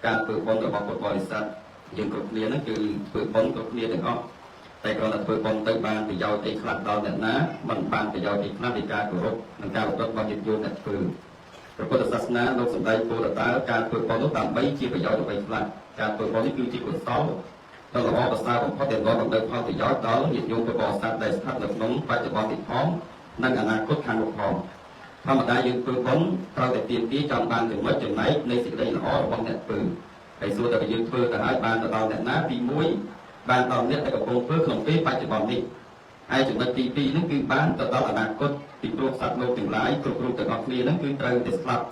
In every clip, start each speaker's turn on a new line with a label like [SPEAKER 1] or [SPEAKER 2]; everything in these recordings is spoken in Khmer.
[SPEAKER 1] ការធ្វើបុណ្យរបស់ពុទ្ធបរិស័ទយើងគ្រប់គ្នាហ្នឹងគឺធ្វើបុណ្យគ្រប់គ្នាទាំងអស់តែគ្រាន់តែធ្វើបុណ្យទៅបានប្រយោជន៍អីខ្លះដល់អ្នកណាមិនបានប្រយោជន៍អីខ្លះពីការគោរពនិងការប្រព្រឹត្តរបស់ញាតិញោមអ្នកធ្វើព្រះពុទ្ធសាសនាលោកសម្ដែងពោលតើការធ្វើបុណ្យនោះដើម្បីជាប្រយោជន៍អ្វីខ្លះការធ្វើបុណ្យនេះគឺជាកុសលដ៏ល្អប្រសើរបំផុតដែលនាំមកនូវផលប្រយោជន៍ដល់ញាតិញោមពុទ្ធបរិស័ទដែលស្ថិតនៅក្នុងបច្ចុប្បន្ននេះផងនិងអនាគតខាងមុខផងធម្មតាយើងធ្វើបុណ្យត្រូវតែទាមទារចង់បានចំណុចចំណែកនៃសេចក្តីល្អរបស់អ្នកធ្វើហើយសួរតែយើងធ្វើទៅហើយបានទៅដល់អ្នកណាទី1បានដល់អ្នកដែលកំពុងធ្វើក្នុងពេលបច្ចុប្បន្ននេះហើយចំណុចទី2ហ្នឹងគឺបានទៅដល់អនាគតពីព្រោះសត្វលោកទាំងឡាយគ្រប់រូបទាំងអស់គ្នាហ្នឹងគឺត្រូវតែស្លាប់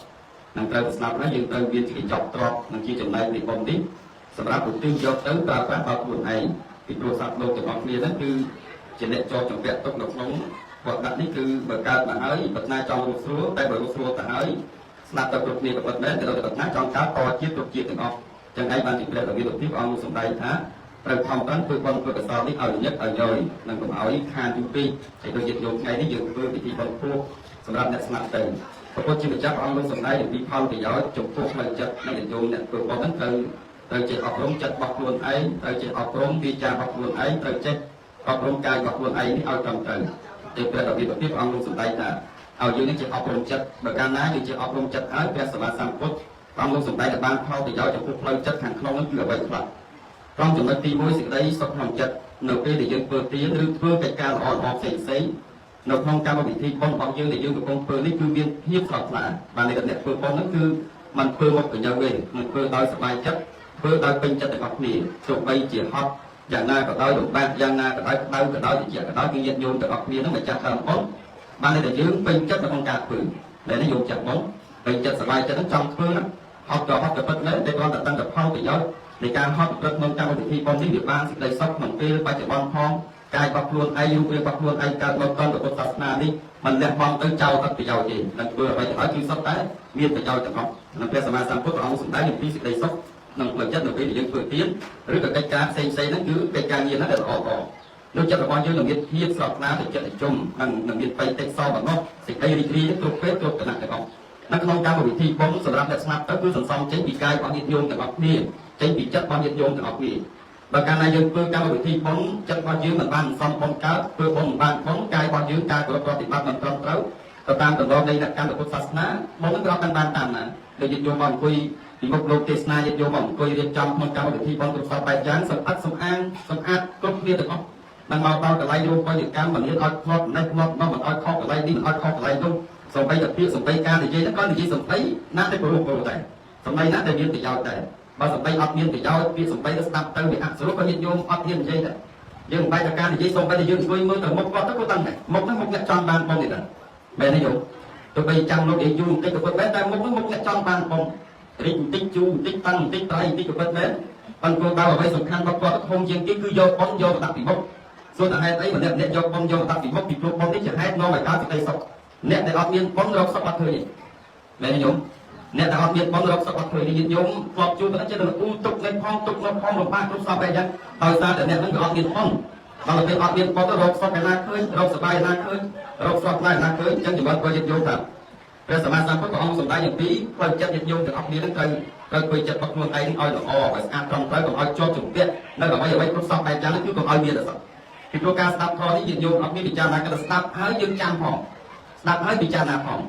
[SPEAKER 1] នឹងត្រូវតែស្លាប់ហើយយើងត្រូវមានជាកញ្ចប់ទ្រព្យនិងជាចំណែកនៃបុណ្យនេះសម្រាប់ឧទ្ទិសយកទៅប្រើប្រាស់ដល់ខ្លួនឯងពីព្រោះសត្វលោកទាំងអស់គ្នាហ្នឹងគឺជាអ្នកជាប់ជំពាក់ទុកនៅក្នុងវត្តដាក់នេះគឺបើកើតមកហើយប្រាថ្នាចង់រស់ស្រួលតែបើរស់ស្រួលទៅហើយស្លាប់ទៅគ្រប់គ្នាក៏ពិតមែនតែដល់ប្រាថ្នាចង់កើតតជាតិគ្រប់ជាតិទាំងអស់ចឹងឯងបានជាព្រះរាមាទិព្រះអង្គសម្ដែងថាត្រូវខំប្រឹងធ្វើបុណ្យធ្វើកុសលនេះឲ្យញឹកឲ្យយយនិងកុំឲ្យខានយូរពេកហើយដូចជាយោថ្ងៃនេះយើងធ្វើពិធីបុណ្យខួបសម្រាប់អ្នកស្លាប់ទៅព្រះពុទ្ធជាម្ចាស់អង្គលោកសម្ដែងអំពីផលប្រយោជន៍ចំពោះផ្លូវចិត្តនៃយោមអ្នកធ្វើបុណ្យហ្នឹងត្រូវត្រូវចេះអប់រំចិត្តរបស់ខ្លួនឯងត្រូវចេះអប់រំវាចារបស់ខ្លួនឯងត្រូវចេះអប់រំកាយរបស់ខ្លួនឯងនេះឲ្យត្រឹមត្រូវតែព្រះរាមាទិព្រះអង្គលោកសម្ដែងថាឲ្យយើងនេះចេះអប់រំចិត្តបើកាលណាយើងចេះអប់រំចិត្តហើយព្រះសម្មាសម្ពុទ្ធអង្គលោកសម្ដែងឲ្យបានផលប្រយោជន៍ចំពោះផ្លូវចិត្តខាងក្នុងនោះគឺអ្វីខ្លះត្រង់ចំណុចទី1សេចក្តីសុខក្នុងចិត្តនៅពេលដែលយើងធ្វើទានឬធ្វើកិច្ចការល្អល្អផ្សេងផ្សេងនៅក្នុងកម្មវិធីបុណ្យរបស់យើងដែលយើងកំពុងធ្វើនេះគឺមានភាពស្រស់ថ្លាបានន័យថាអ្នកធ្វើបុណ្យហ្នឹងគឺមិនធ្វើមកប្រយោជន៍ទេមិនធ្វើដោយសប្បាយចិត្តធ្វើដោយពេញចិត្តទាំងអស់គ្នាទោះបីជាហត់យ៉ាងណាក៏ដោយលំបាកយ៉ាងណាក៏ដោយក្តៅក៏ដោយត្រជាក់ក៏ដោយគឺញាតិញោមទាំងអស់គ្នាហ្នឹងម្ចាស់ដើមបុណ្យបានន័យថាយើងពេញចិត្តនៅក្នុងការធ្វើដែលនេះញោមចាក់បុណ្យពេញចិត្តសប្បាយចិត្តហ្នឹងចង់ធ្វើណាហត់ក៏ហត់ក៏ពិតមែនតែគ្រាន់តែដឹងតែផលប្រយោជន៍នៃការហត់ប្រព្រឹត្តក្នុងកម្មវិធីបុណ្យនេះវាបានសេចក្តីសុខក្នុងពេលបច្ចុប្បន្នផងកាយរបស់ខ្លួនឯងរូបរាងរបស់ខ្លួនឯងកើតមកដល់ពុទ្ធសាសនានេះមិនលះបង់ទៅចោលអត់ប្រយោជន៍ទេនឹងធ្វើអ្វីទៅហើយគឺសុទ្ធតែមានប្រយោជន៍ទាំងអស់នឹងព្រះសម្មាសម្ពុទ្ធព្រះអង្គសម្ដែងអំពីសេចក្តីសុខក្នុងផ្លូវចិត្តនៅពេលដែលយើងធ្វើទានឬក៏កិច្ចការផ្សេងៗហ្នឹងគឺកិច្ចការងារហ្នឹងដែលល្អល្អនោះចិត្តរបស់យើងនឹងមានភាពស្រស់ថ្លាទៅចិត្តជុំនិងនឹងមានបៃតិសបណ្ដោះសេចក្តីរីករាយគ្រប់ពេលគ្រប់គណៈទាំងអស់នៅក្នុងកម្មវិធីបុណ្យសម្រាប់អ្នកស្លាប់ទៅគឺសន្សំចេញពីកាយរបស់ញាតិញោមទាំងអស់គ្នាចេញពីចិត្តរបស់ញាតិញោមទាំងអស់គ្នាបើកាលណាយើងធ្វើកម្មវិធីបុណ្យចិត្តរបស់យើងមិនបានសន្សំបុណ្យកើតធ្វើបុណ្យមិនបានបុណ្យកាយរបស់យើងការគោរពប្រតិបត្តិមិនត្រឹមត្រូវទៅតាមទម្លាប់នៃអ្នកកម្មពុទ្ធសាសនាបុណ្យនឹងក៏បានតាមណាដូចញាតិញោមមកអង្គុយពីមុខលោកទេសនាញាតិញោមមកអង្គុយរៀបចំក្នុងកម្មវិធីបុណ្យគ្រប់សពបែបយ៉ាងសម្អិតសម្អាងសម្អាតគ្រប់គ្នាទាំងអស់នឹងមកដល់កន្លែងរួមបញ្ញកម្មមិនមានឲ្យផ្លត់នេះផ្លត់នោះមិនឲ្យខុសកន្លែងនេះមិនឲ្យខុសកន្លែងនោះសំបីតែពាក្យសំបីការនិយាយហ្នឹងក៏និយាយសំដីណាតែព្រោះព្រោះដែរសំដីណាតែមានប្រយោជន៍ដែរបើសំដីអត់មានប្រយោជន៍ពាក្យសំដីទៅស្ដាប់ទៅវាអសរុបក៏ញាតិញោមអត់ហ៊ាននិយាយដែរយើងមិនបែរតែការនិយាយសំបីតែយើងអង្គុយមើលទៅមុខគាត់ទៅក៏ដឹងដែរមុខហ្នឹងមុខអ្នកចង់បានបុណ្យនេះដែរមែនទេញោមទោះបីចាំលោកនិយាយយូរបន្តិចក៏ពិតមែនតែមុខហ្នឹងមុខអ្នកចង់បានបុណ្យរីកបន្តិចជូរបន្តិចតាំងបន្តិចប្រៃបន្តិចក៏ពិតមែនប៉ុន្តែគោលដៅអ្វីសំខាន់របស់គាត់ធំជាងគេគឺយកបុណ្យយកមកដាក់ពីមុខសួរតែហេតុអីម្នាក់ម្នាក់យកបុណ្យយកមកដាក់ពីមុខពីព្រោះបុណ្យនេះជាហេតុនាំឲ្យកើតសេចក្តីសុខអ្នកដែលអត់មានបុណ្យរកសុខអត់ឃើញទេមែនទេញោមអ្នកដែលអត់មានបុណ្យរកសុខអត់ឃើញនេះញាតិញោមធ្លាប់ជួបតែចិត្តអ៊ូទុកនេះផងទុកនោះផងលំបាកគ្រប់សពបែបយ៉ាងដោយសារតែអ្នកហ្នឹងវាអត់មានបុណ្យដល់ពេលអត់មានបុណ្យទៅរកសុខឯណាឃើញរកសប្បាយឯណាឃើញរកស្រស់ថ្លាឯណាឃើញអញ្ចឹងចំណុចរបស់ញាតិញោមថាព្រះសម្មាសម្ពុទ្ធព្រះអង្គសម្ដែងអំពីផ្លូវចិត្តញាតិញោមទាំងអស់គ្នាហ្នឹងត្រូវត្រូវធ្វើចិត្តរបស់ខ្លួនឯងឲ្យល្អឲ្យស្អាតត្រឹមត្រូវកុំឲ្យជាប់ជំពាក់នៅអ្វីអ្វីគ្រប់សពបែបយ៉ាងហ្នឹងគឺកុំឲ្យមានអសោះពីព្រោះការស្ដាប់ធម៌នេះញាតិញោមអត់មានពិចារណាក៏ស្ដាប់ហើយយើងចាំផងស្ដាប់ហើយពិចារណាផង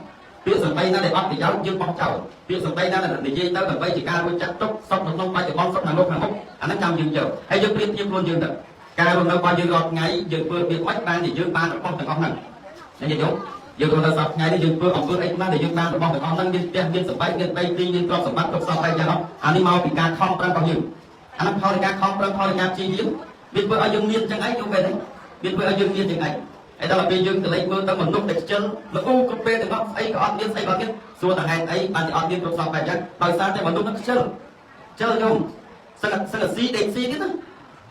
[SPEAKER 1] ពាក្យសម្ដីណាដែលអត់ប្រយោជន៍យើងបោះចោលពាក្យសម្ដីណាដែលនិយាយទៅដើម្បីជាការរួចចាក់ទុកសុខនៅក្នុងបច្ចុប្បន្នសុខខាងលោកខាងមុខអាហ្នឹងចាំយើងយកហើយយើងប្រៀបធៀបខ្លួនយើងទៅការរស់នៅរបស់យើងរាល់ថ្ងៃយើងធ្វើវាមិនបានជាយើងបានរបស់ទាំងអស់ហ្នឹងនិយាយយកយើងរស់នៅសប្តាហ៍ថ្ងៃនេះយើងធ្វើអំពើអីខ្លះដែលយើងបានរបស់ទាំងអស់ហ្នឹងមានផ្ទះមានសម្បែងមានដីទីមានទ្រព្យសម្បត្តិគ្រប់សពបែបយ៉ាងអានេះមកពីការខំប្រឹងរបស់យើងអាហ្នឹងផលនៃការខំប្រឹងផលនៃការព្យាយាមវាធ្វើឲ្យយើងមានចឹងឯងយល់មែនទេវាធ្វើឲ្យយើងមានចឹងឯងហើយដល់ពេលយើងទៅលេចមើលទៅមនុស្សដែលខ្ជិលល្អូគ្រប់ពេលទាំងអស់ស្អីក៏អត់មានស្អីក៏អត់មានសួរតែហេតុអីបានជាអត់មានគ្រប់សពបែបយ៉ាងដោយសារតែមនុស្សហ្នឹងខ្ជិលខ្ជិលញោមសឹងសឹងស៊ីដេកស៊ីទៀតណា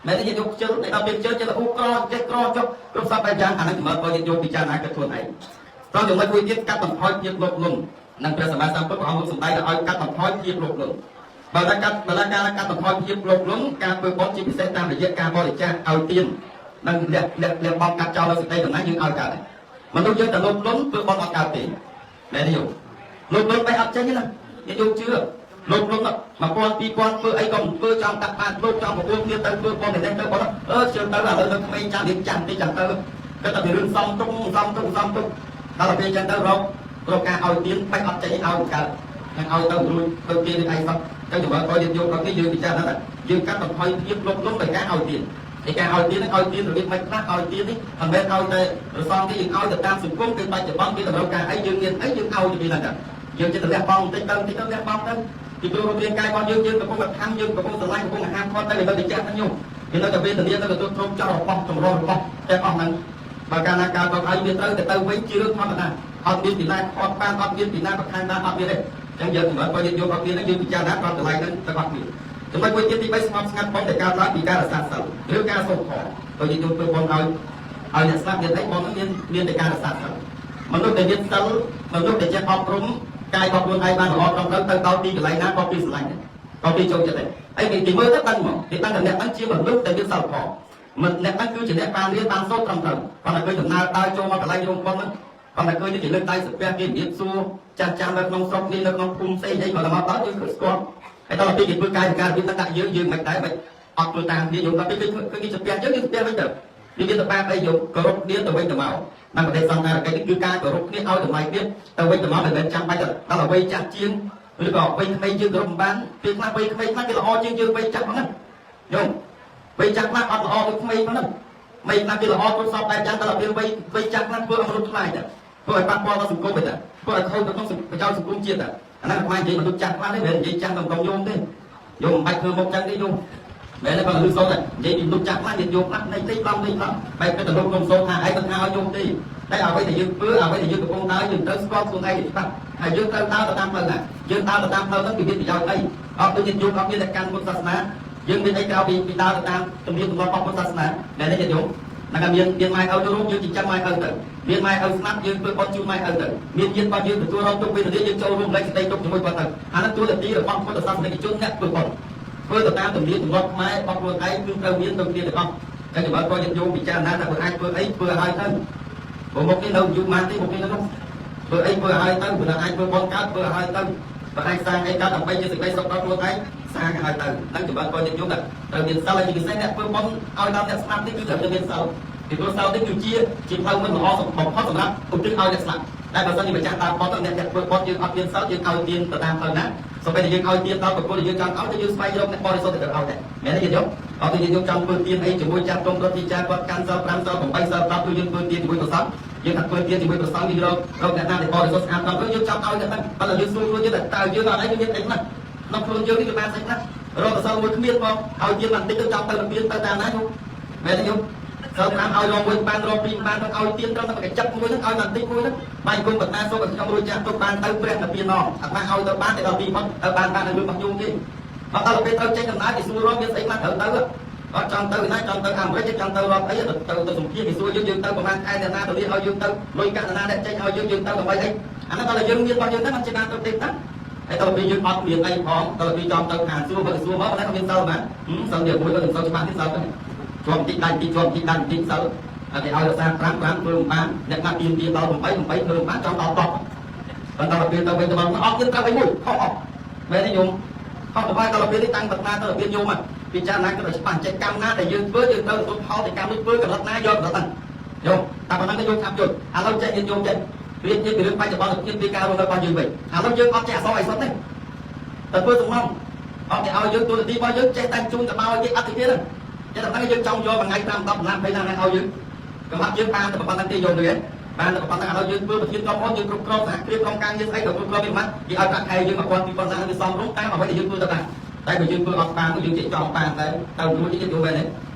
[SPEAKER 1] មែនទេយកខ្ជិលតែដល់ពេលខ្ជិលចេះល្អូក្រចេះក្រចុះគ្រប់សពបែបយ៉ាងអាហ្នឹងចំណុចរបស់យើងយកពិចារណាគិតខ្លួនឯងត្រង់ចំណុចមួយទៀតកាត់បន្ថយភាពលោភលន់និងព្រះសម្មាសម្ពុទ្ធព្រះអង្គសម្ដែងឲ្យកាត់បន្ថយភាពលោភលន់បើថាកាត់បើថាការកាត់បន្ថយភាពលោភលន់ការធ្វើបុណ្យជាពិសេសតាមរយៈការបរិច្ចាគឲ្យទាននិងលះលះលះបង់កាត់ចោលនៅសេចក្តីកំណាញ់យើងឲ្យកើតមនុស្សយើងតែលោភលន់ធ្វើបុណ្យអត់កើតទេមែនទេយោលោភលន់បែអត់ចេញទេណាយើងជឿ លោកលោក1000 2000ធ្វើអីក៏មិនធ្វើចង់ដាក់បានលោកចង់ប្រគល់គ្នាទៅធ្វើបងនេះទៅបងអឺជឿទៅឥឡូវនៅក្មេងចាំរៀនចាំតិចចាំទៅគាត់តែពីរឿងសំទុកសំទុកសំទុកដល់ពេលចឹងទៅរករកការឲ្យទៀនបាច់អត់ចេញឲ្យកើតនឹងឲ្យទៅរួចទៅគេនឹងឯងសោះចឹងជំរឿនក៏យើងយកដល់នេះយើងពិចារណាថាយើងកាត់បន្ថយភាពលោភលន់ដោយការឲ្យទៀនឯការឲ្យទៀនហ្នឹងឲ្យទៀនរបៀបមិនខ្លះឲ្យទៀននេះមិនមែនឲ្យតែរសងទេយើងឲ្យទៅតាមសង្គមគេបច្ចុប្បន្នគេតម្រូវការអីយើងមានអីយើងឲ្យទៅវាហ្នឹងចឹងយើងចិត្តលះបង់បន្តិចទៅបន្តិចទៅលះបង់ទៅពីព្រោះរូបរាងកាយរបស់យើងយើងកំពុងតែខំយើងកំពុងស្រឡាញ់កំពុងតែហាមឃាត់តែវានៅតែចាក់ហ្នឹងញោមវានៅតែវេទនានៅទទួលទ្រង់ចោលរបស់ចម្រោះរបស់តែអស់ហ្នឹងបើកាលណាកើតមកឲ្យវាត្រូវតែទៅវិញជារឿងធម្មតាអត់មានពីណាអត់បានអត់មានពីណាប្រខាងបានអត់មានទេអញ្ចឹងយើងសម្រាប់បើយើងយកអត់មានហ្នឹងយើងពិចារណាដល់កន្លែងហ្នឹងទាំងអស់គ្នាចំណុចមួយទៀតទី3ស្ងប់ស្ងាត់បងតែកើតឡើងពីការរក្សាសិលឬការសូត្រធម៌បើយើងយកធ្វើបងឲ្យឲ្យអ្នកស្លាប់មានអីបងហ្នឹងមានមានតែការរក្សាសិលមនុស្សដែលមានសិលមនុស្សដែលចេះអប់រំកាយរបស់ខ្លួនឯងបានល្អត្រឹមត្រូវទៅដល់ទីកន្លែងណាក៏គេស្រឡាញ់ដែរក៏គេចូលចិត្តដែរអីគេគេមើលទៅដឹងហ្មងគេដឹងថាអ្នកហ្នឹងជាមនុស្សដែលមានសិលធម៌មិនអ្នកហ្នឹងគឺជាអ្នកបានរៀនបានសូត្រត្រឹមត្រូវគាត់តែឃើញដំណើរដើរចូលមកកន្លែងរោងប៉ុនហ្នឹងគាត់តែឃើញគេលើកដៃសាពះគេនិយាយសួរចាស់ចាស់នៅក្នុងស្រុកនេះនៅក្នុងភូមិផ្សេងអីគាត់តែមកដល់យើងឃើញស្គាល់ហើយដល់ពេលគេធ្វើកាយវិការវាដាក់យើងយើងមិនដែរមិនអត់ធ្វើតាមគ្នាយើងដល់ពេលគេឃើញគេសាពះយើងយើងសាពះវិញទៅវាមានតបាបអីយើងគោរពគ្នាទៅវិញទៅមកតាមប្រទេសសង្ឃារកិច្ចនេះគឺការគោរពគ្នាឲ្យតម្លៃគ្នាទៅវិញទៅមកមិនមែនចាំបាច់ដល់អ្វីចាស់ជាងឬក៏វ័យក្មេងយើងគោរពមិនបានពេលខ្លះវ័យក្មេងខ្លះគេល្អជាងយើងវ័យចាស់ហ្នឹងញោមវ័យចាស់ខ្លះអត់ល្អដូចក្មេងហ្នឹងមិនខ្លះគេល្អគ្រប់សពបែបយ៉ាងដល់ពេលវ័យវ័យចាស់ខ្លះធ្វើឲ្យមនុស្សខ្លាចទៅធ្វើឲ្យប៉ះពាល់ដល់សង្គមទៅធ្វើឲ្យខូចទៅក្នុងប្រយោជន៍សង្គមជាតិទៅអាហ្នឹងខ្លាចនិយាយមនុស្សចាស់ខ្លះទេមិនមែននិយាយចាស់ដល់ញោមទេញោមមិនបាច់ធ្វើមុខចឹងទេញោមមែនទេបើលឺសូត្រនិយាយពីមនុស្សចាស់ខ្លះនិយាយញោមខ្លះនៃតិចឡំនេះឡំបែបទៅទៅលោកខ្ញុំសូត្រថាឯងមិនថាឲ្យញោមទេតែអ្វីដែលយើងធ្វើអ្វីដែលយើងកំពុងដើរយើងត្រូវស្គាល់ខ្លួនឯងឲ្យច្បាស់ហើយយើងត្រូវដើរទៅតាមផ្លូវណាយើងដើរទៅតាមផ្លូវហ្នឹងវាមានប្រយោជន៍អីអត់ដូចជាញោមអត់មានតែកាន់ពុទ្ធសាសនាយើងមានអីក្រៅពីពីដើរទៅតាមទំនៀមទម្លាប់របស់ពុទ្ធសាសនាមែនទេញោមហ្នឹងហើយមានមានម៉ែឪចូលរួមយើងចិញ្ចឹមម៉ែឪទៅមានម៉ែឪស្នាប់យើងធ្វើបុណ្យជូនម៉ែឪទៅមានញាតិរបស់យើងទទួលរងទុក្ខវេទនាយើងចូលរួមលេខសេចក្តីទុក្ខជាមួយគាត់ទៅអាហ្នឹងតួនាទីរបស់ពុទ្ធសាសនិកជនអ្នកធ្វើបុណ្យធ្វើទៅតាមទំនៀមទម្លាប់ខ្មែររបស់ខ្លួនឯងគឺត្រូវមានដូចគ្នាទាំងអស់ចឹងបើក៏ញាតិញោមពិចារណាថាបើអាចធ្វើអីធ្វើឲ្យទៅព្រោះមុខនេះនៅយូរម៉ានទេមុខនេះនោះធ្វើអីធ្វើឲ្យទៅព្រោះអាចធ្វើបុណ្យកើតធ្វើឲ្យទៅបើអាចសាងអីកើតដើម្បីជាសេចក្តីសុខដល់ខ្លួនឯងសាងឲ្យទៅហ្នឹងចម្រើនក៏ញាតិញោមដែរត្រូវមានសិលហើយជាពិសេសអ្នកធ្វើបុណ្យឲ្យដល់អ្នកស្លាប់នេះគឺត្រូវមានសិលពីព្រោះសិលនេះគឺជាជាផ្លូវមិនល្អបំផុតសម្រាប់ឧទ្ទិសឲ្យអ្នកស្លាប់តែបើសិនជាម្ចាស់ដើមបុណ្យអ្នកអ្នកធ្វើបុណ្យយើងអត់មានសិលយើងឲ្យទានទៅតាមផ្លូវណាសូម្បីតែយើងឲ្យទានដល់បុគ្គលដែលយើងចង់ឲ្យទៅយើងស្វែងរកអ្នកបរិសុទ្ធទៅឲ្យដែរមែនទេញាតិញោមអត់ទេញាតិញោមចង់ធ្វើទានអីជាមួយចាស់ទុំរដ្ឋាចារ្យគាត់កាន់សិល5សិល8សិល10គឺយើងធ្វើទានជាមួយព្រះសង្ឃយើងថាធ្វើទានជាមួយព្រះសង្ឃយើងរករកអ្នកណាដែលបរិសុទ្ធស្អាតដល់យើងចង់ឲ្យតែហ្នឹងប៉ុន្តែយើងសួរខ្លួនយើងថាតើយើងអត់អីមានអីខ្លះក្នុងខ្លួនយើងនេះវាបានស្អីខ្លះរកសិលមួយគ្មានផងឲ្យទានបន្តិចទៅចង់ទៅនិព្វានទៅតាមណាញោមមែនទេញោមសិល5ឲ្យរងមួយបានរងពីរបានទៅឲ្យទានត្រឹមតែកញ្ចឹកមួយហ្នឹងឲ្យបន្តិចមួយហ្នឹងបាញ់គុំបតាសូមឲ្យខ្ញុំរួចចាស់ទុកបានទៅព្រះនិព្វានអអាត្មាឲ្យទៅបានតែដល់ទីផុតទៅបានបាននៅរឿងរបស់ញោមទេអត់ដល់ពេលត្រូវចេញដំណើរគេសួររកមានស្អីខ្លះត្រូវទៅអត់ចង់ទៅណាចង់ទៅអាមេរិកចង់ទៅរាប់អីទៅទៅសម្ភារគេសួរយើងយើងទៅប្រហែលខែអ្នកណាទៅនេះឲ្យយើងទៅលុយកាក់ណាអ្នកចេញឲ្យយើងយើងទៅដើម្បីអីអាហ្នឹងដល់តែយើងមានរបស់យើងទៅมันជាបានទៅទេតាហើយដល់ពេលយើងអត់មានអីផងដល់ពេលចង់ទៅខាងសួរបើសួរមកតែមានសិលបានសិលជាមួយបើសិលច្បាស់នេះសិលទៅជាប់តិចដាច់តិចជាប់តិចដាច់តិចសិលអត់គេឲ្យរក្សា5 5ធ្វើមិនបានអ្នកណាទៀមទាដល់8 8ធ្វើមិនបានចង់ដល់10ប៉ុន្តែដល់ពេលទៅវិញទៅមកអត់មានត្រូវអីមួយខុសអត់មែនទេញោមខុសទៅហើយដល់ពេលនេះតាំងប្រាថ្នាទៅរបៀបញោមពិចារណាក៏ច្បាស់ចេះកម្មណាដែលយើងធ្វើយើងត្រូវទទួលផលពីកម្មនេះធ្វើកម្រិតណាយកកម្រិតហ្នឹងញោមតែប៉ុណ្ណឹងទៅញោមឆាប់យល់ឥឡូវចេះញោមចេះរៀបជាពីរឿងបច្ចុប្បន្នភាពពីការរស់នៅរបស់យើងវិញឥឡូវយើងអត់ចេះអក្សរអីសុទ្ធទេតែធ្វើសំងំអត់គេឲ្យយើងទូនាទីរបស់យើងចេះតែជូនទៅមកឲ្យគេអត់ទេទៀតចេះតែហ្នឹងយើងចង់យកមួយថ្ងៃ5 10ដុល្លារ20ដុល្លារឲ្យយើងកម្លាំងយើងបានតែប៉ុណ្្នឹងទេយកទៅបានតែប៉ុណ្្នឹងឥឡូវយើងធ្វើប្រធានក្រុមហ៊ុនយើងគ្រប់គ្រងសហគ្រាសក្រុមការងារស្អីក៏គ្រប់គ្រងវាមិនគេឲ្យប្រាក់ខែយើង1000 2000ដុល្លារវាសមរម្យតាមអ្វីដែលយើងធ្វើទៅដែរតែបើយើងធ្វើអត់បានយើងចេះចង់បានតែទៅរួចទៀតយល់មែនទេ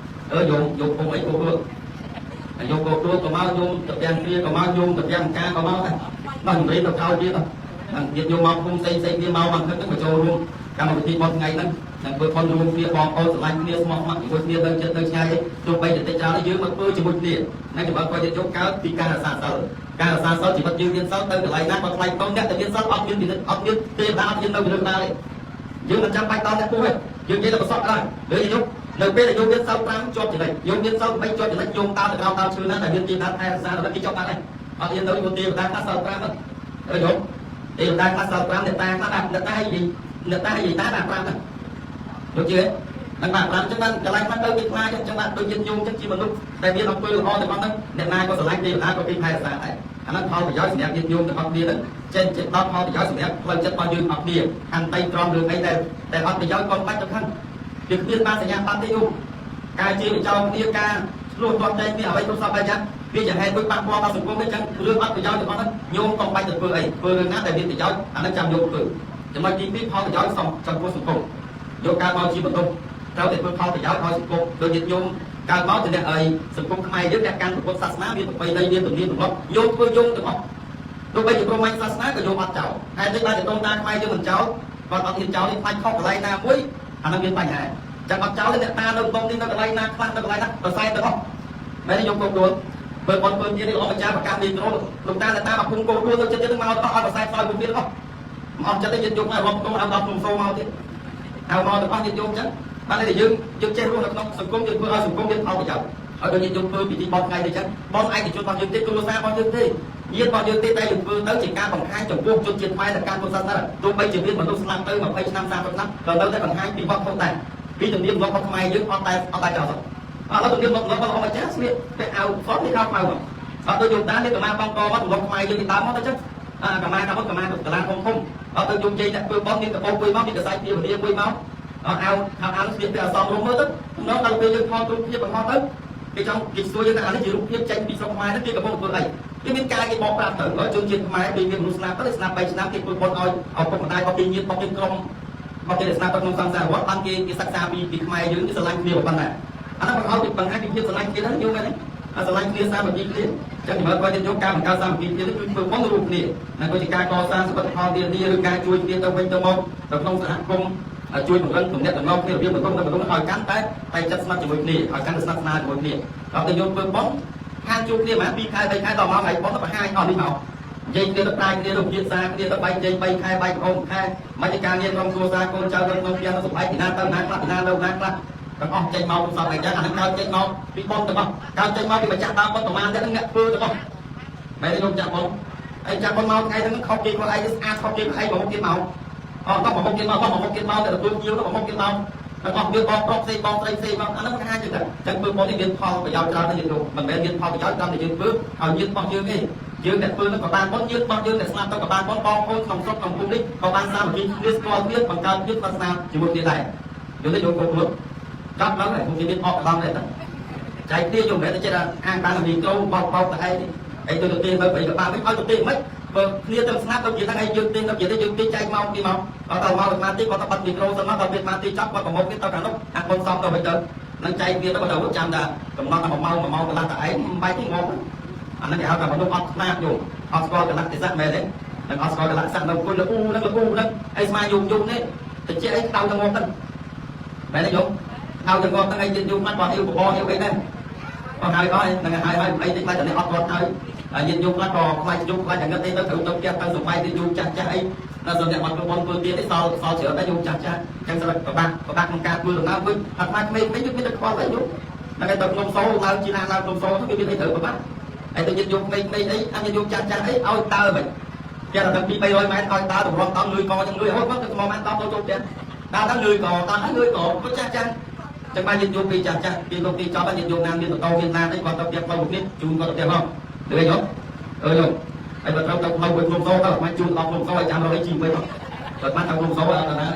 [SPEAKER 1] អឺយកយកពុំអីគោគោយកគោគោក៏មកយកទៅទាំងគ្រាក៏មកយកទៅទាំងការក៏មកដែរដល់ជំរាបទៅក្រោយទៀតហ្នឹងទៀតយកមកគុំផ្សេងផ្សេងគ្នាមកបានហ្នឹងមកចូលរួមកម្មវិធីបុណ្យថ្ងៃហ្នឹងនឹងធ្វើបុណ្យរួមគ្នាបងប្អូនស្រឡាញ់គ្នាស្មោះស្ម័គ្រជាមួយគ្នាទៅចិត្តទៅឆ្ងាយទោះបីតែតិចច្រើនយើងមកធ្វើជាមួយគ្នាហ្នឹងច្បាស់គាត់យកកើតពីការរក្សាសិលការរក្សាសិលជីវិតយើងមានសិលទៅកន្លែងណាក៏ថ្លៃតូនអ្នកតែមានសិលអត់មានពិនិត្យអត់មានទេវតាអត់មាននៅពីលើក្បាលទេយើងមិនចាំបាច់ដល់អ្នកពោះទេយើងនិយាយតែប្រសពដែរឬយើងនៅពេលដែលយើងមានសិល5ជាប់ចំណិចយើងមានសិល8ជាប់ចំណិចយើងតាមទៅក្រោមតាមឈើណាតែមានទីតាថែរក្សាដល់គេជាប់បាត់ហើយអត់មាននៅទេវតាខ្លះសិល5ហ្នឹងឬយល់ទេវតាខ្លះសិល5អ្នកតាខ្លះអ្នកតាឲ្យនិយាយ អ្នកតាយាយតាដាក់ប្រាប់ហ្នឹងលោកជឿហ្នឹងបាទប្រាប់ចឹងបានកន្លែងខ្លះទៅគេខ្លាចចឹងបាទដូចញាតិញោមចឹងជាមនុស្សដែលមានអំពើល្អទាំងអស់ហ្នឹងអ្នកណាក៏ស្រឡាញ់ទេវតាក៏គេថែរក្សាដែរអាហ្នឹងផលប្រយោជន៍សម្រាប់ញាតិញោមទាំងអស់គ្នាហ្នឹងចេញចេញដល់ផលប្រយោជន៍សម្រាប់ផ្លូវចិត្តរបស់យើងអស់គ្នាខន្តីត្រង់រឿងអីដែលអត់ប្រយោជន៍ក៏បាច់ទៅខឹងវាគ្មានបានសញ្ញាបត្រទេញោមការជាវិចោលគ្នាការឆ្លោះទាស់តែងគ្នាអ្វីគ្រប់សពបែបយ៉ាងវាជាហេតុមួយប៉ះពាល់ដល់សង្គមទេចឹងរឿងអត់ប្រយោជន៍ទាំងអស់ហ្នឹងញោមកុំបាច់ទៅធ្វើអីធ្វើរឿងណាដែលមានប្រយោជន៍អាហ្នឹងចាំយកធ្វើចំណុចទី2ផលប្រយោជន៍ចំពោះសង្គមយកការមកជាបន្ទុកត្រូវតែធ្វើផលប្រយោជន៍ឲ្យសង្គមដូចញាតិញោមកើតមកទៅអ្នកអីសង្គមខ្មែរយើងអ្នកកាន់ពុទ្ធសាសនាមានប្រពៃណីមានទំនៀមទម្លាប់ញោមធ្វើយងទាំងអស់ទោះបីជាព្រមញ្ញសាសនាក៏ញោមអត់ចោលហេតុនេះបានតែតាខ្មែរយើងមិនចោលគាត់អត់ហ៊ានចោលនេះខ្លាចខុសកន្លែងណាមួយអានឹងមានបញ្ហាចាំអត់ចោលទេអ្នកតានៅក្នុងនេះនៅកន្លែងណាខ្លះនៅកន្លែងណាប្រសែទាំងអស់មែនទេញោមកោដួលបើបងពើទៀតនេះល្អម្ចាស់ប្រកាសមីក្រូលោកតាអ្នកតាមកភូមិកោដួលទៅចិត្តទៀតមកអស់ឲ្យប្រសែផ្សោយពុំទៀតអស់មកអស់ចិត្តទេញាតិញោមមករាប់ទោឲ្យដល់ភូមិសូមកទៀតឲ្យមកទាំងអស់ញាតិញោមចឹងបានតែយើងយើងចេះរស់នៅក្នុងសង្គមយើងធ្វើឲ្យសង្គមមានផលប្រយោជន៍ឲ្យដូចញាតិញោមធ្វើពិធីបន់ថ្ងៃនេះចឹងបន់ឯកជនរបស់យើងទេគ្រួសាររបស់យើងទេញាតិរបស់យើងទេតែយើងធ្វើទៅជាការបង្ហាញចំពោះជនជាតិខ្មែរและការពុទ្ធសាសនាទោះបីជាមានមនុស្សស្លាប់ទៅ20ឆ្នាំ30ឆ្នាំក៏នៅតែបង្ហាញពីវប្បធម៌ដែរពីទំនៀមទម្លាប់របស់ខ្មែរយើងអត់តែអត់តែចោលសោះឥឡូវទំនៀមទម្លាប់របស់ម្ចាស់ស្លៀកពាក់អាវសនេះខោខ្មៅមកអត់ទៅយំតានេះកម្មាបងកមកទម្លាប់ខ្មែរយើងពីដើមមកទៅចឹងអាកម្មាកាមុតកម្មាកលាធំធំអត់ទៅយំជ័យអ្នកធ្វើបងមានកបោមួយមកមានកសែពីវលាមួយមកអត់អាវខោអាវស្លៀកពាក់អសមរុំមើលទៅដល់ដល់ពេលយើងថតរូបភាពបង្ហោះទៅគេចង់គេសួរយើងថាអានេះជារូបភាពចេញពីស្រុកខ្មែរទៅគេកំពុងធ្វើអីគេមានការគេបកប្រាប់ទៅជនជាតិខ្មែរពេលមានមនុស្សស្លាប់ទៅស្លាប់3ឆ្នាំគេធ្វើបុណ្យឲ្យឪពុកម្ដាយរបស់គេញាតិរបស់គេក្រុមរបស់គេស្លាប់ទៅក្នុងសង្សារវត្តបានគេគេសិក្សាពីពីខ្មែរយើងគេស្រឡាញ់គ្នាប៉ុណ្ណាអានោះបង្អោបង្ហាញពីភាពស្រឡាញ់គ្នាហ្នឹងយល់មែនទេអាស្រឡាញ់គ្នាសាមគ្គីគ្នាចឹងចំណុចគាត់យកការបង្កើតសាមគ្គីគ្នាគឺធ្វើបុណ្យរួមគ្នានិងក៏ជាការកសាងសមិទ្ធផលនានាឬការជួយគ្នាទៅវិញទៅមកទៅក្នុងសហគមន៍ជួយពង្រឹងទំនាក់ទំនងគ្នារបៀបបន្តទៅបន្តឲ្យកាន់តែតែចិត្តស្និទ្ធជាមួយគ្នាឲ្យកាន់តែស្និទ្ធស្នាលជាមួយគ្នាដល់ទៅយកធ្វើបុណ្យខាងជួបគ្នាប្រហែល2ខែ3ខែដល់មកថ្ងៃបុណ្យទៅបង្ហាញអស់នេះមកនិយាយគ្នាទៅប្រាយគ្នាទៅវិសាគ្នាទៅបែកជ័យ3ខែបែកអូខែមិនការងារក្រុមគ្រួសារកូនចៅនៅក្នុងផ្ទះនៅសុខឯពីណាទៅណាខ្លះពីណានៅណាខ្លះទាំងអស់ចេញមកសពអីចឹងអានឹងកើតចេញមកពីបុណ្យទាំងអស់កើតចេញមកពីម្ចាស់ដើមបុណ្យប្រមាណតែអ្នកធ្វើទាំងអស់មែនទេលោកចាក់បុណ្យអីចាក់បុណ្យមកថ្ងៃហ្នឹងខុសគេខ្លួនឯងស្អាតខុសគេខ្លួនឯងមកមុខទៀតមកអត់ដល់មកមុខទៀតមកមកមុខទៀតមកតែទទួលជាវទៅមកមុខទៀតមកទាំងអស់វាបងប្រុសផ្សេងបងស្រីផ្សេងមកអាហ្នឹងបង្ហាញចឹងចឹងធ្វើបុណ្យនេះមានផលប្រយោជន៍ច្រើនណាស់យើងលោកមិនមែនមានផលប្រយោជន៍ត្រឹមតែយើងធ្វើឲ្យញាតិរបស់យើងទេយើងអ្នកធ្វើនឹងក៏បានបុណ្យញាតិរបស់យើងអ្នកស្លាប់ទៅក៏បានបុណ្យបងប្អូនក្នុងស្រុកក្នុងភូមិនេះក៏បានសាមគ្គីគ្នាស្គាល់គ្នាបង្កើតភាពស្និទ្ធស្នាលជាមួយគ្នាដែរយល់ទេយកគ្រប់គ្រប់ចាប់ឡើងហើយខ្ញុំមានអកឡងដែរតាចែកគ្នាយកមិនមែនតែចេះថាអាងបានមីក្រូបោកបោកទៅឯងអីទៅទៅទេទៅបីក៏បានវិញឲ្យទៅទេមិនបើគ្នាទៅស្នាប់ទៅនិយាយថាឯងយើងទេទៅនិយាយទេយើងទេចែកមកពីមកដល់ទៅមកអាទីគាត់ទៅបាត់មីក្រូសិនមកដល់ពេលអាទីចាប់គាត់ប្រមូលគ្នាទៅខាងនោះអាកូនសំទៅវិញទៅនឹងចែកគ្នាទៅទៅចាំថាកំណត់តែ1ម៉ោង1ម៉ោងកន្លះតែឯងមិនបាច់ទេងងអាហ្នឹងគេហៅថាមនុស្សអត់ស្នាប់យល់អត់ស្គាល់កលៈទេសៈមែនទេនឹងអត់ស្គាល់កលៈសៈនៅគុណលអ៊ូនឹងលអ៊ូនឹងអីស្មាយំយំនេះតិចអីក្តៅទៅងំទៅមែនទេយំក្តៅទៅងំទៅអីយំគាត់គាត់អ៊ីវបបអ៊ីវអីដែរអស់ហើយអស់ហ្នឹងហើយហើយអីតិចខ្លាចតែនេះអត់គាត់ហើយហើយញាតិញោមខ្លះក៏ខ្លាចយំខ្លាចតែងឹតអីទៅត្រូវទៅផ្ទះទៅសំបាយទៅយំចាស់ចាស់អីដល់សម្រាប់អត់ធ្វើបន់ធ្វើទៀតទេសល់សល់ច្រើនដែរយំចាស់ចាស់ចឹងស្រាប់ប្របាក់ប្របាក់ក្នុងការធ្វើដំណើរវិញអត់ខ្លាចក្មេងៗវាមានតែខ្វល់អីយំហ្នឹងហើយទៅក្នុងសូឡើងជីណាឡើងក្នុងសូទៅវាមានអីត្រូវប្របាក់ហើយទៅញាតិញោមក្មេងៗអីអញញាតិញោមចាស់ចាស់អីឲ្យដើរវិញគេដល់2 300ម៉ែត្រឲ្យដើរតម្រង់តង់លុយកចឹងលុយហូតមកទៅស្មម៉ែត្រតទៅចូលផ្ទះដើរទៅលុយកតង់ហើយលុយកក៏ចាស់ចាស់ចឹងបានញាតិញោមពីចាស់ចាស់ពីលោកពីចប់ញាតិញោមណាមានបន្តមានណាអីគាត់ទៅផ្ទះផ្លូវនេះជូនគាត់ទៅផ្ទះមកលឿនយោអើយហើយបើត្រូវទៅផ្លូវមួយក្រុមសទៅមកជូនដល់ក្រុមសឲ្យចាំរកអីជីវិញមកគាត់បានទៅក្រុមសអត់ដល់ណាហ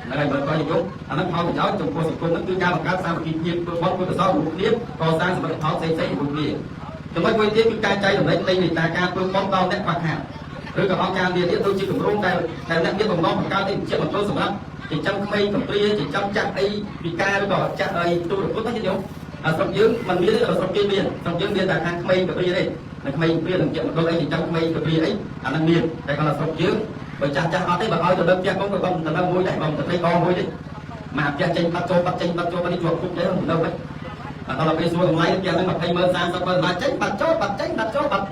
[SPEAKER 1] ្នឹងហើយបើគាត់និយមអាហ្នឹងផលប្រយោជន៍ចំពោះសង្គមហ្នឹងគឺការបង្កើតសាមគ្គីភាពធ្វើបុណ្យធ្វើកុសលរួមគ្នាកសាងសមិទ្ធផលផ្សេងៗជាមួយគ្នាចំណុចមួយទៀតគឺការចែករំលែកនៃមេត្តាការធ្វើបុណ្យដល់អ្នកខ្វះខាតឬក៏អង្គការនានាដូចជាគម្រោងដែលដែលអ្នកមានបំណងបង្កើតឯជាមណ្ឌលសម្រាប់ចិញ្ចឹមក្មេងកំព្រាចិញ្ចឹមចាស់អីពិការឬក៏ចាស់អីទូរគតណាញោមអាស្រុកយើងមិនមានទេស្រុកគេមានស្រុកយើងមានតែខាងក្មេងកំព្រាទេនៅក្មេងព្រានឹងជាមណ្ឌលអីចិញ្ចឹមក្មេងកំព្រាអីអានឹងមានតែគាត់ស្រុកយើងបើចាស់ចាស់អត់ទេបើឲ្យទៅលើផ្ទះកូនក៏ទៅនៅមួយដែរបងទៅត្រីកមួយទេមកផ្ទះចេញបាត់ចូលបាត់ចេញបាត់ចូលបាត់នេះជាប់គុកទេនៅវិញអត់ដល់ពេលសួរតម្លៃផ្ទះហ្នឹង20ម៉ឺន30ម៉ឺនចេញបាត់ចូលបាត់ចេញបាត់ចូលបាត់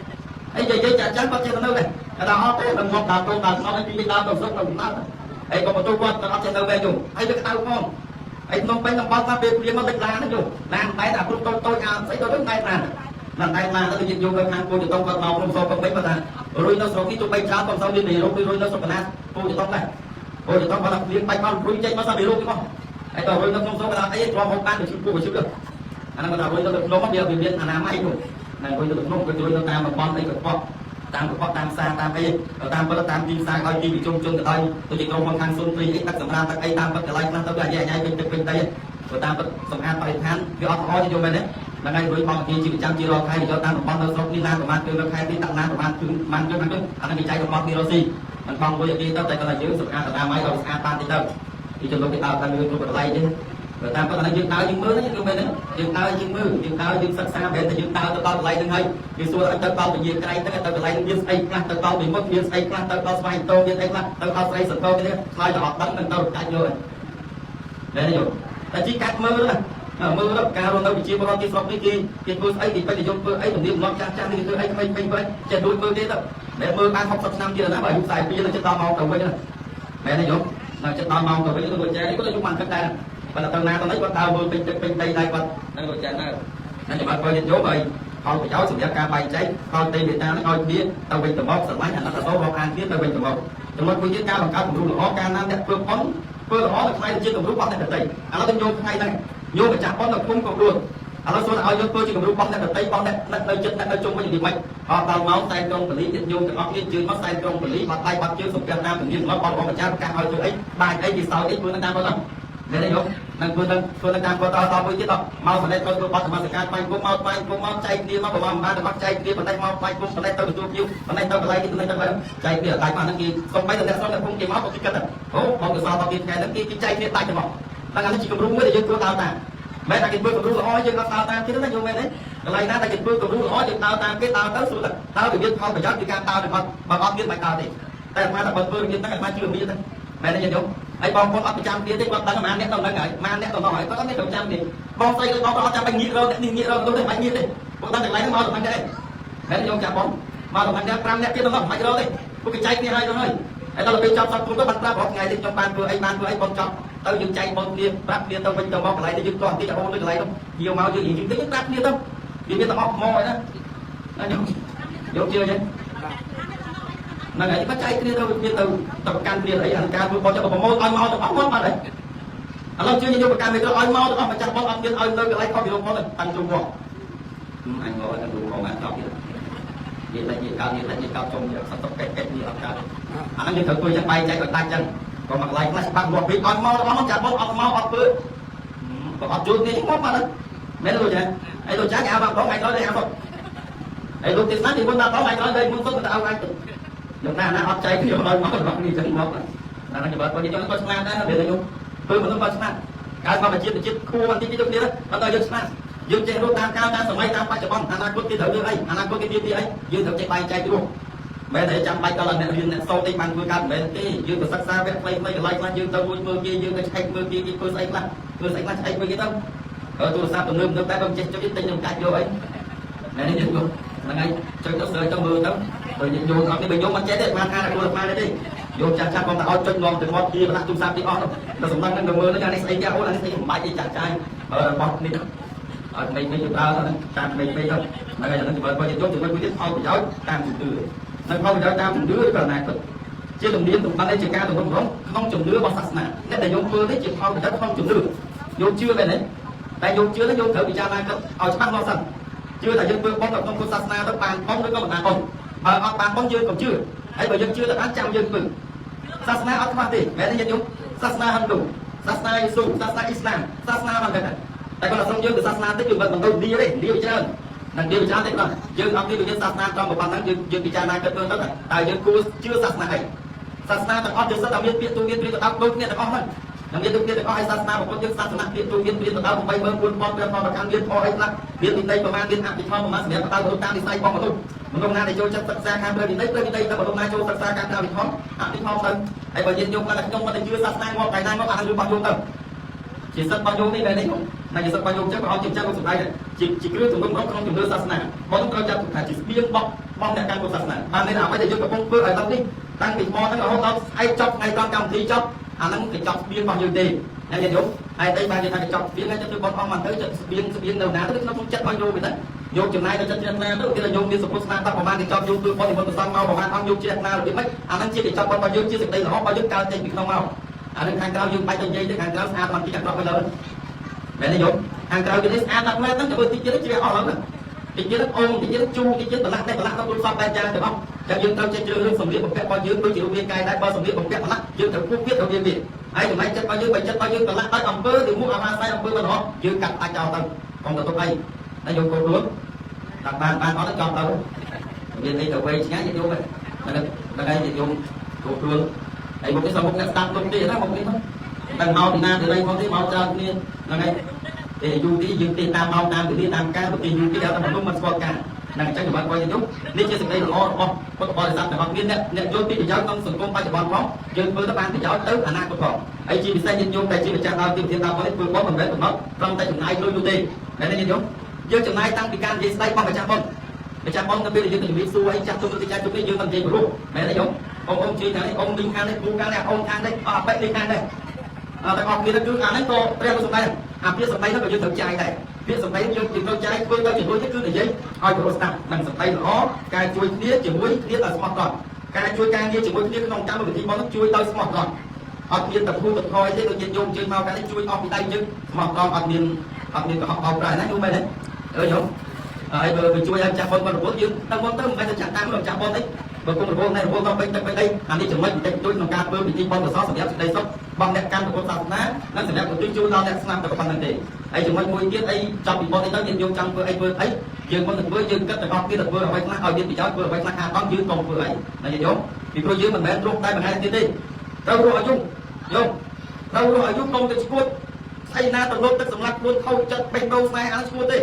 [SPEAKER 1] អីនិយាយចាស់ចាស់បាត់ចេះទៅនៅដែរតែអត់ទេមិនមកដល់កូនដល់ខ្នងអីពីដើមទៅស្រុកទៅណាអីក៏បន្ទូគាត់ទៅអត់ចេះនៅវិញយំហើយវាក្តៅផងអីក្នុងពេញតំបន់ថាពេលព្រៀងមកលិចឡានហ្នឹងយំឡានតែអាគ្រប់តូចតូចអាស្អីទៅទៅតែឡានណាតែឡានទៅញាតិញោមនៅខាងពូជតងគាត់មកក្រុមសពពេញគាត់ថារុយនៅស្រុកនេះទោះបីច្រើនក៏មិនសូវមានរោគរុយនៅស្រុកកណាពូជតងដែរ អូទៅដល់គាត់លៀងបាច់មករុញចេញមកសាពីរូបមកហើយទៅរុញនៅក្នុងស្រុកគាត់អីទ្រាំហូបបានទៅជិះពួកជិះអាហ្នឹងគាត់ថារុញទៅក្នុងវាវាមានអនាម័យនោះណារុញទៅក្នុងគឺរុញទៅតាមតំបន់អីកខ្វក់តាមកខ្វក់តាមផ្សារតាមអីតាមពិតតាមទីផ្សារឲ្យទីប្រជុំជនទៅដល់ទៅជាក្រុមហ៊ុនខាងសុនព្រីអីទឹកសម្រាប់ទឹកអីតាមពិតកន្លែងខ្លះទៅវាញ៉ៃញ៉ៃពេញទឹកពេញដីព្រោះតាមពិតសម្អាតបរិស្ថានវាអត់ល្អទេយល់មែនទេហ្នឹងហើយរុញបងគេជាប្រចាំជារាល់ខែយកតាមតំបន់នៅស្រុកនេះណាប្រហែលគឺនៅខែនេះដាក់ណាប្រហែលគឺប្រហែលគឺអាហ្នឹងគេចែកតំបន់នេះរស់ស៊ីមិនបងមួយឲ្យគេទៅតែគាត់ថាយើងសម្អាតអនាម័យឲ្យស្អាតបានតិចទៅពីចំនួនគេដើរតាមរឿងគ្រប់កន្លែងទេបើតាមគាត់ថាយើងដើរយើងមើលហ្នឹងគឺមែនទេយើងដើរយើងមើលយើងដើរយើងសិក្សាមិនមែនតែយើងដើរទៅដល់កន្លែងហ្នឹងហើយគេសួរឲ្យទៅដល់ពញាក្រៃទៅទៅកន្លែងហ្នឹងមានស្អីខ្លះទៅដល់ពីមុខមានស្អីខ្លះទៅដល់ស្វែងតោមានអីខ្លះទៅដល់ស្រីសន្តោមានឆ្លើយទៅអត់ដឹងនឹងទៅកាច់យកមែនទេយោតែជីកាត់មើលណាមើលទៅការរស់នៅប្រជាពលរដ្ឋទីស្រុកនេះគេគេធ្វើស្អីគេពេញនិយមធ្វើអីទំនៀមទម្លាប់ចាស់ចាស់នេះគេធ្វើអីក្មេងៗធ្វើអីចេះដូចមើលទេទៅមិនមើលបាន60ឆ្នាំទៀតណាបើអាយុ42ទៅចិត្តដល់ម៉ោងទៅវិញណាមែនទេយោដល់ចិត្តដល់ម៉ោងទៅវិញទៅលោកចែនេះគាត់អាយុបានគិតដែរប៉ុន្តែទៅណាទៅណីគាត់ដើរមើលពេញទឹកពេញដីដែរគាត់នឹងលោកចែណាហ្នឹងច្បាស់បើញាតិញោមហើយផលប្រយោជន៍សម្រាប់ការបែងចែកផលទេមេតានឹងឲ្យគ្នាទៅវិញទៅមកស្រឡាញ់អាណិតអាសូររាប់អានគ្នាទៅវិញទៅមកចំណុចមួយទៀតការបង្កើតគំរូល្អការណាអ្នកធ្វើប៉ុនធ្វើល្អទៅខ្លាយជាគំរូរបស់អ្នកដទៃឥឡូវទៅញោមថ្ងៃហ្នឹងញោមម្ចាស់ប៉ុននៅឃុំក៏រួចឥឡូវសូមឲ្យយកធ្វើជាគំរូរបស់អ្នកដទៃរបស់អ្នកនៅចិត្តអ្នកនៅជុំវិញរបៀបម៉េចអត់ដល់ម៉ោងតែក្រុងពលីញាតិញោមទាំងអស់គ្នាជឿមកតែក្រុងពលីបាត់ដៃបាត់ជើងសំពះតាមទំនៀមទម្លាប់របស់ម្ចាស់ប្រកាសឲ្យធ្វើអីបាយអីគេសោយអីធ្វើនឹងតាមគាត់មែនទេញោមនឹងធ្វើនឹងធ្វើនឹងតាមគាត់តតមួយទៀតដល់មកសម្ដេចគាត់ធ្វើបទសមាសិកាបាញ់គុំមកបាញ់គុំមកចែកគ្នាមកប្រហែលបានទៅមកចែកគ្នាបន្តិចមកបាញ់គុំបន្តិចទៅទទួលភ្ញៀវបន្តិចទៅកន្លែងនេះបន្តិចទៅកន្លែងចែកគ្នាដាច់មកហ្នឹងគេសំបីតែអ្នកស្រុកអ្នកភូមិគេមកក៏គេគិតអូបងកសលដល់គេថ្ងៃហ្នឹងគេគេចែកគ្នាដាច់ទៅមកតែអានេះជាគំរូមួយដែលយើងធ្វើដើរតាមមែនតែគេធ្វើគំរូល្អយើងអត់ដើរតាមគេទេណាយល់មែនទេកន្លែងណាដែលគេធ្វើគំរូល្អយើងដើរតាមគេដើរទៅស្រួលតើវាមានផលប្រយោជន៍ពីការដើរទៅអត់បើអត់មានមិនដើរទេតែអាត្មាថាបើធ្វើរបៀបហ្នឹងអាត្មាជឿមានទេមែនទេញាតិញោមហើយបងប្អូនអត់ប្រចាំទៀតទេគាត់ដឹងប្រហែលអ្នកទៅហ្នឹងហើយប្រហែលអ្នកទៅនោះហើយគាត់អត់មានប្រចាំទេបងស្រីបងប្អូនអត់ចាំបាច់ងាករកអ្នកនេះងាករកនោះទេមិនបាច់ងាកទេពួកដឹងកន្លែងហ្នឹងមកទៅហ្នឹងទេមែនញោមចាំបងមកទៅហ្នឹងដែរ5អ្នកទៀតទៅនោះមិនបាច់រកទេពួកគេចែកគ្នាហើយទៅហើយហើយដល់ពេលចប់សពគុំទៅបានប្រាប់រាល់ថ្ងៃនេះខ្ញុំបានធ្វើអីបានធ្វើអីបងចប់ទៅយើងចែកបងគ្នាប្រាប់គ្នាទៅវិញទៅមកកន្លែងនេះយើងទាស់តិចអូនដូចកន្លែងនោះយកមកយើងយើងយើងប្រាប់គ្នាទៅវាមានទាំងអស់មកហើយណាណាញោមយកជឿទេហ្នឹងហើយគាត់ចែកគ្នាទៅវាទៅទៅប្រកាន់គ្នាអីអាការធ្វើបោះចុះប្រម៉ូទឲ្យមកទាំងអស់មកបាត់ហើយឥឡូវជឿយកប្រកាន់វាទៅឲ្យមកទាំងអស់ម្ចាស់បងអត់មានឲ្យនៅកន្លែងខុសពីរោងផងតាំងជុំមកអញមកតាំងជុំមកអត់ទៀតនិយាយតែនិយាយកើតនិយាយតែនិយាយកើតជុំសត្វកែកែនេះអត់កើតអាហ្នឹងយើងត្រូវធ្វើចឹងបែងចែកឲ្យដាច់ចឹងក៏មកកន្លែងខ្លះច្បាស់លាស់វិញឲ្យមកទាំងអស់មកចាស់បងអត់មកអត់ធ្វើបើអត់យល់នេះមកបាត់ហើយមែនទេលោកចាអីលោកចាគេឲ្យបងថ្ងៃក្រោយគេឲ្យបងអីលោកទេសនាពីមុនដល់បងថ្ងៃក្រោយគេមុនសុទ្ធទៅឲ្យអញទៅយ៉ាងណាណាអត់ចែកគ្នាឲ្យមករបស់នេះចឹងមកណាហ្នឹងបើគាត់ខ្ញុំគាត់ឆ្លាតដែរណាវាខ្ញុំធ្វើមនុស្សគាត់ឆ្លាតកើតមកជាតិជាតិខួរបន្តិចតិចទៅគ្នាអត់ដល់យើងឆ្លាតយើងចេះរស់តាមកាលតាមសម័យតាមបច្ចុប្បន្នអនាគតគេត្រូវធ្វើអីអនាគតគេទៀតទីអីយើងត្រូវចេះបែងចែករស់មែនតែចាំបាច់ដល់អ្នករៀនអ្នកសូត្រអីបានធ្វើកើតមិនមែនទេយើងទៅសិក្សាវគ្គខ្លីៗកន្លែងខ្លះយើងទៅមួយមើលគេយើងទៅឆែកមើលគេគេធ្វើស្អីខ្លះធ្វើស្អីខ្លះឆែកមើលគេទៅទូរស័ព្ទទំនើបទំនើបតែបើចេះចុចទិញនឹងកាច់យកអីមែនទេយើងហ្នឹងហើយចុចទៅសើចទៅមើលទៅបើយើងយោអត់ទេបើយកមិនចេះទេបានថាគួរបានទេយកចាស់ចាស់បងតែឲ្យចុចនាំទៅមាត់ទីដាក់ទូរស័ព្ទទីអស់ទៅសម្រាប់នឹងទៅមើលហ្នឹងអានេះស្អីគេអូនអានេះស្អីមិនបាច់ទេចាស់ចាយបើរបស់នេះឲ្យក្មេងៗទៅប្រើហ្នឹងតាមក្មេងៗទៅហ្នឹងហើយហ្នឹងបើយើងយកចំណុចមួយទៀតផលប្រយោជន៍តាមជំនឿនៅផលប្រយោជន៍តាមជំនឿឬក៏អនាគតជាទំនៀមទម្លាប់នេះជាការទំនុករងក្នុងជំនឿរបស់សាសនាអ្នកដែលយកធ្វើនេះជាផលប្រយោជន៍ក្នុងជំនឿយកជឿមែនទេតែយកជឿនេះយកត្រូវពិចារណាគិតឲ្យច្បាស់លាស់សិនជឿថាយើងធ្វើបុណ្យនៅក្នុងពុទ្ធសាសនាទៅបានបុណ្យឬក៏មិនបានបុណ្យបើអត់បានបុណ្យយើងកុំជឿហើយបើយើងជឿទៅបានចាំយើងធ្វើសាសនាអត់ខ្វះទេមែនទេញាតិញោមសាសនាហិណ្ឌូសាសនាយេស៊ូសាសនាអ៊ីស្លាមសាសនាមិនដឹងតែគាត់ថាយើងទៅសាសនាតិចគឺមិនដូចឌីទេឌីច្រើននឹងឌីច្រើនទេបាទយើងអត់មានវិញ្ញាសាសនាត្រង់ប៉ុណ្ណឹងយើងយើងពិចារណាគិតមើលទៅតើយើងគួរជឿសាសនាអីសាសនាទាំងអស់យើងសិតតែមានពាក្យទូមានព្រាបទៅដូចគ្នាទាំងអស់ហ្នឹងនឹងមានដូចគ្នាទាំងអស់ហើយសាសនារបស់យើងសាសនាពាក្យទូមានព្រាបទៅដល់84000ព្រះធម្មកម្មមានធម៌អីខ្លះមានវិន័យប្រមាណមានអភិធម្មប្រមាណសម្រាប់ទៅតាមវិស័យរបស់មនុស្សមនុស្សណាដែលចូលចិត្តសិក្សាខាងព្រះវិន័យព្រះវិន័យទៅមនុស្សណាចូលសិក្សាខាងអភិធម្មអភិធម្មទៅហើយបើយើងយកគាត់តែខ្ញុំមិនទៅជឿសាសនាងាប់ថ្ងៃណាងាប់អានឹងរឿងរបស់យើងទៅជាសិទ្ធិរបស់យើងនេះមែនទេណាជាសិទ្ធិរបស់យើងចឹងព្រះអង្គជាចាស់លោកសម្ដែងជាជាគ្រឿងទំនុករងក្នុងជំនឿសាសនាបងត្រូវចាត់ទុកថាជាស្បៀងបោះបោះអ្នកកាន់ពុទ្ធសាសនាបានន័យថាអ្វីដែលយើងកំពុងធ្វើឲ្យដល់នេះតាំងពីថ្មហ្នឹងរហូតដល់ស្អែកចប់ថ្ងៃត្រង់កម្មវិធីចប់អាហ្នឹងកញ្ចប់ស្បៀងរបស់យើងទេហើយញាតិញោមហើយតែបាននិយាយថាកញ្ចប់ស្បៀងហើយចិត្តធ្វើបងអស់មកទៅចិត្តស្បៀងស្បៀងនៅណាទៅក្នុងចិត្តរបស់យោមទៅ យកចំណាយដល់ចិត្តជ្រះថ្លាទៅគេថាយកមានសុពុស្នាតប្រហែលកញ្ចប់យកធ្វើបុណ្យនិមន្តប្រសងមកប្រហែលអង្គយកជ្រះថ្លារបៀបម៉េចអាហ្នឹងជាកញ្ចប់បុណ្យរបស់យើងជាសេចក្តីល្អរបស់យើងកើតចេញពីក្នុងមកអានឹងខាងក្រៅយើងបាច់ទៅនិយាយទៅខាងក្រៅស្អាតមិនតិចអាក្រក់ទៅលើមែនទេយកខាងក្រៅគេនេះស្អាតណាស់មែនហ្នឹងតែមើលតិចទៀតជ្រះអស់ហើយតិចទៀតអូមតិចទៀតជូតិចទៀតប្រឡាក់នេះប្រឡាក់ទៅទូរស័ព្ទបែបយ៉ាងទាំងអស់ចឹងយើងត្រូវចេះជ្រើសរើសសម្លៀកបំពាក់របស់យើងដូចជារូបរាងកាយដែរបើសម្លៀកបំពាក់ប្រឡាក់យើងត្រូវគូវាត្រូវមានវាហើយចំណែកចិត្តរបស់យើងបើចិត្តរបស់យើងប្រឡាក់ដោយអំពើឬមុខអាវាស័យអំពើមិនល្អយើងកាត់ដាច់ចោលទៅកុំទៅទុកអីតែយកកូនខ្លួនដាក់បានបានអត់ចប់ទៅមានអីទៅវែងឆ្ងាយយកហ្នឹងហ្នឹងហើយយកគោខ្លួនហើយមុខនេះសំមុខអ្នកស្ដាប់ទុកទេណាមុខនេះហ្នឹងមកពីណាទៅអីផងទេមកច្រើនគ្នាហ្នឹងហើយទេយូរទីយើងទេតាមម៉ោងតាមវេលាតាមកាលប្រទេសយូរទីដល់តែមនុស្សមិនស្គាល់កាលហ្នឹងអញ្ចឹងសម្រាប់គាត់យូរនេះជាសេចក្តីល្អរបស់ពុទ្ធបរិស័ទទាំងអស់គ្នាអ្នកអ្នកយល់ពីប្រយោជន៍ក្នុងសង្គមបច្ចុប្បន្នផងយើងធ្វើទៅបានប្រយោជន៍ទៅអនាគតផងហើយជាពិសេសញាតិញោមដែលជាម្ចាស់ដើមទីប្រធានដើមនេះធ្វើបុណ្យមិនមែនកំណត់ត្រឹមតែចំណាយលុយនោះទេមែនទេញាតិញោមយើងចំណាយតាំងពីការនិយាយស្ដីរបស់ម្ចាស់បុណ្យម្ចាស់បុណ្យនៅពេលដែលយើងទៅជំរាបសួរអីចាស់ទុំទៅចាស់ទុំនេះយើងមិននិយាយព្រោះមែនទេញោមអ៊ំអ៊ំជឿខាងនេះអ៊ំវិញខាងនេះគ្រូខាងនេះអ៊ំខាងនេះអត់បែកនេះខាងនេះអត់ទាំងអស់គ្នាគឺអាហ្នឹងក៏ព្រះសម្ដែងអាពាក្យសម្ដីហ្នឹងក៏យើងត្រូវចាយដែរពាក្យសម្ដីយើងយើងត្រូវចាយធ្វើទៅជាមួយគឺនិយាយឲ្យព្រោះស្ដាប់និងសម្ដីល្អការជួយគ្នាជាមួយគ្នាដោយស្មោះត្រង់ការជួយការងារជាមួយគ្នាក្នុងកម្មវិធីបុណ្យជួយដោយស្មោះត្រង់អត់មានតភូតថយទេដូចញាតិញោមជើងមកកាលនេះជួយអស់ពីដៃយើងស្មោះត្រង់អត់មានអត់មានកុហកបោកប្រាស់ណាញោមមែនទេអើញោមហើយបើទៅជួយឲ្យចាស់បុណ្យបុណ្យរវល់យើងទៅមុនទៅមិនបាច់ទៅចាក់តាមរចាស់បុណ្យទេបើគុំរវល់ណែរវល់ដល់ពេញទឹកពេញអីអានេះចំណុចបន្តិចបន្តួចក្នុងការធ្វើពិធីបុណ្យកុសលសម្រាប់សេចក្តីសុខរបស់អ្នកកាន់ពុទ្ធសាសនានិងសម្រាប់ឧទ្ទិសជូនដល់អ្នកស្នាមតែប៉ុណ្្នឹងទេហើយចំណុចមួយទៀតអីចាប់ពីបុណ្យនេះទៅយើងយកចង់ធ្វើអីធ្វើអីយើងមុនទៅធ្វើយើងគិតទាំងអស់គ្នាទៅធ្វើអ្វីខ្លះឲ្យមានប្រយោជន៍ធ្វើអ្វីខ្លះខាតបង់យើងកុំធ្វើអីណាញោមពីព្រោះយើងមិនមែនរស់តែមួយថ្ងៃទៀតទេត្រូវរស់ឲ្យយូរញោមត្រូវរស់ឲ្យយូរកុំទៅឈួតស្អីណាទៅលុបទឹកសម្លាប់ខ្លួនខូចចិត្តបេះដូងស្នេហាឈួតទេ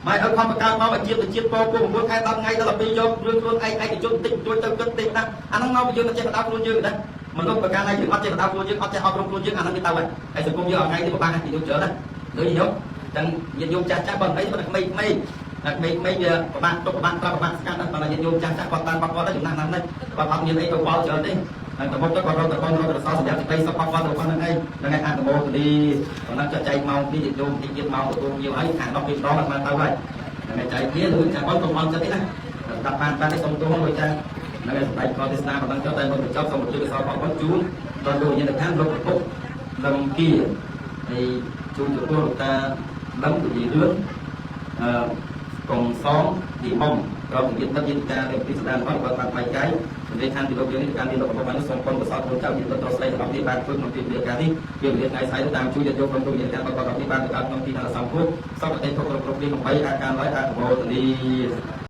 [SPEAKER 1] ម៉ែឲ្យខំបង្កើតមកឲ្យជាតិទៅជាតិពោពោ9ខែ10ថ្ងៃដល់12យករឿងខ្លួនឯងឯកជនតិចជួយទៅគិតតិចណាអាហ្នឹងមកពីយើងមិនចេះបដៅខ្លួនយើងទេមនុស្សប្រការណាយើងអត់ចេះបដៅខ្លួនយើងអត់ចេះអប់រំខ្លួនយើងអាហ្នឹងវាទៅហើយហើយសង្គមយើងថ្ងៃនេះពិបាកណាស់ពីយើងច្រើនណាដូចញោមចឹងញាតិញោមចាស់ចាស់បើមិនអីបើក្មេងក្មេងតែក្មេងក្មេងវាពិបាកទុកពិបាកប្រាប់ពិបាកស្កាត់ណាបើញាតិញោមចាស់ចាស់គាត់តាមគាត់ទៅចំណាស់ណាស់នេះគាត់អត់មានអីទៅវល់ច្រើនទេហើយទៅមុខទៅគាត់រកទៅបងរកទៅសល់សម្រាប់សេចក្តីសុខរបស់គាត់ទៅប៉ុណ្្នឹងឯងហ្នឹងឯងអនុមោទនីប៉ុណ្ណឹងចាត់ចែងម៉ោងនេះញាតិញោមតិចទៀតម៉ោងទទួលញាវហើយខាង10ពីម្ដងអត់បានទៅហើយហ្នឹងឯងចែកគ្នាឬចាស់បងកុំអន់ចិត្តទេណាស្ដាប់បានបានទេសូមទោសលោកចាស់ហ្នឹងឯងសម្ដែងកទេសនាប៉ុណ្ណឹងចុះតែមុនបញ្ចប់សូមអញ្ជើញកសលអរគុណជូនដល់លោកញាតិឋានលោកប្រពុកលំគីហើយជូនចំពោះលោកតាលំពជារឿនអឺកងសងទីមុំក្រុមញាតិមិត្តញាតិការទាំងពីស្ដានផងគាត់បានថ្លៃកាយសម្លេងឋានទីលោកយើងនេះការមានលោករបស់បានសូមគុណកសលគុណចៅញាតិមិត្តប្រុសស្រីទាំងអស់នេះបានធ្វើក្នុងទីវេលាការនេះពេលវេលាថ្ងៃស្អែកតាមជួយញាតិយកក្រុមញាតិការរបស់គាត់នេះបានទៅក្នុងទីឋានសង្ឃសុខតិធុគ្រប់គ្រប់នេះ8អាការឡើយអនុមោទនី។